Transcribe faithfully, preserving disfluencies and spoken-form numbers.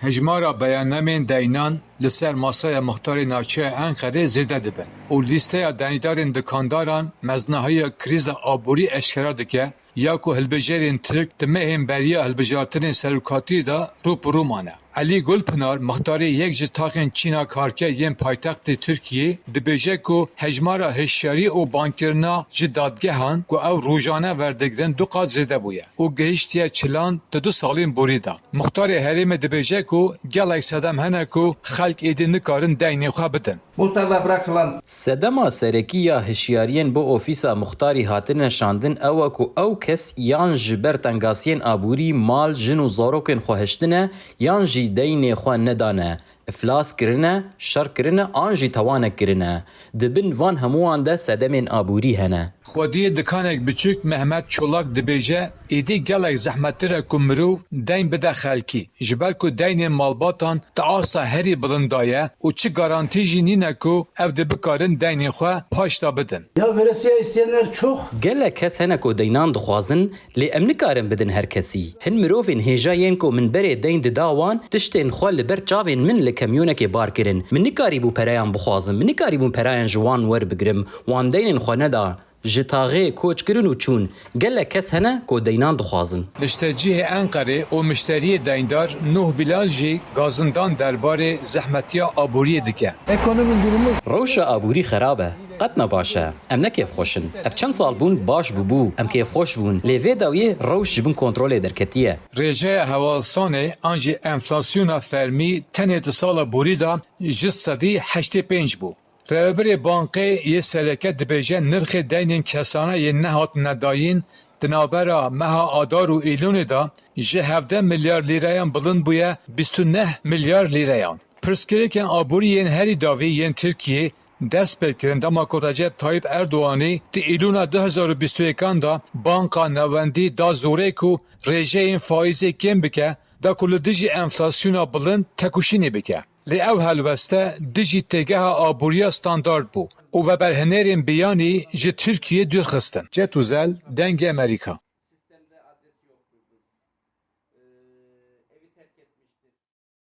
Hejmara beyannamên deynan li ser masaya Muxtarê Navçeya Enqerê zêde dibin û lîsteya deydarên dikandaran meznahiya krîza aborî eşkera dike, ya ku hilbijarên Tirk di mehên beriya hilbijartinên serokatiyê de rû bi rû mane. Elî Gulpinar, muxtarê yek ji taxên çîna karker yên paytextê Tirkiyê, dibêje ku hejmara hişyarî û bankirina ji dadgehan ku ew rojane werdigrin du qat zêde bûye û gihiştiye çilan di du salên borî de. Muxtarê herêmê dibêje ku gelek sedem hene ku xelk êdî nikarin deynê xwe bidin. Muhtarla bırakılan Sedema serekî ya hişyariyên bo ofîsa muxtarî hatine şandin ew e ku ew kes yan ji ber tengasiyên aborî mal, jin û zarokên xwe hiştine, yan jî deynê xwe nedane, iflas kirine, şer kirine an jî tewanek kirine. Di bin van hemûwan de sedemên aborî hene. Xwediyê dikanek biçûk Mehmet Çolak dibêje, êdî gelek zehmettir e ku mirov deyn bide xelkî, ji ber ku deynên malbatan di asta herî bilind de ye û çi garantî jî nîne ku ev dê bikarin deynên xwe paş de bidin. Ya veresiye isteyenler çok. Gelek kes hene ku deynan dixwazin, lê em nikarin bidin her kesî. Hin mirovên hêja yên ku min berê deyn dida wan, tiştên xwe li ber çavên min li kamyonekê bar kirin. Min nikarîbû pereyan bixwazim, min nikarîbûn pereyan ji wan werbigirim, wan deynên xwe neda. Ji taxê koç kirin û çûn. Gelek kes hene ku deynan dixwazin. Niştecihê Enqerê û mişteriyê deyndar Nuh Bilal jî gazindan derbarê zehmetiya aboriyê dike. Ekonomi durumu Rewşa aborî xerab e. Qet ne baş e. Em ne kêfxweş in. Ev çend sal bûn baş bûbû. Em kêfxweş bûn. Lê vê dawiyê rewş ji bin kontrolê derketiye. Rêjeya hewalsanê an jî enflasyona fermî tenê di sala borî de ji sedî heştê pênc bû. Rêvebirê Bankê yê Sereke dibêje nirxê deynên kesane yên nehatine dayîn di navbera meha Adar û Îlûnê de ji hevdeh milyar lîreyan bilind bûye bîst û neh milyar lîreyan. Pirsgirêkên aborî yên herî dawî yên Tirkiyê dest pê kirin dema ku Recep Tayyip Erdoganî di Îlûna du hezar û bîst û yekan de Banka Navendî da zorê ku rêjeyên faîzê kêm bike, da ku li dijî enflasyona bilind tekoşînê bike. Lê ew helweste dijî têgeha aboriya standard bû û veberhênerên biyanî ji Tirkiyê dûr xistin. Cet Uzel, Dengê Amerîka.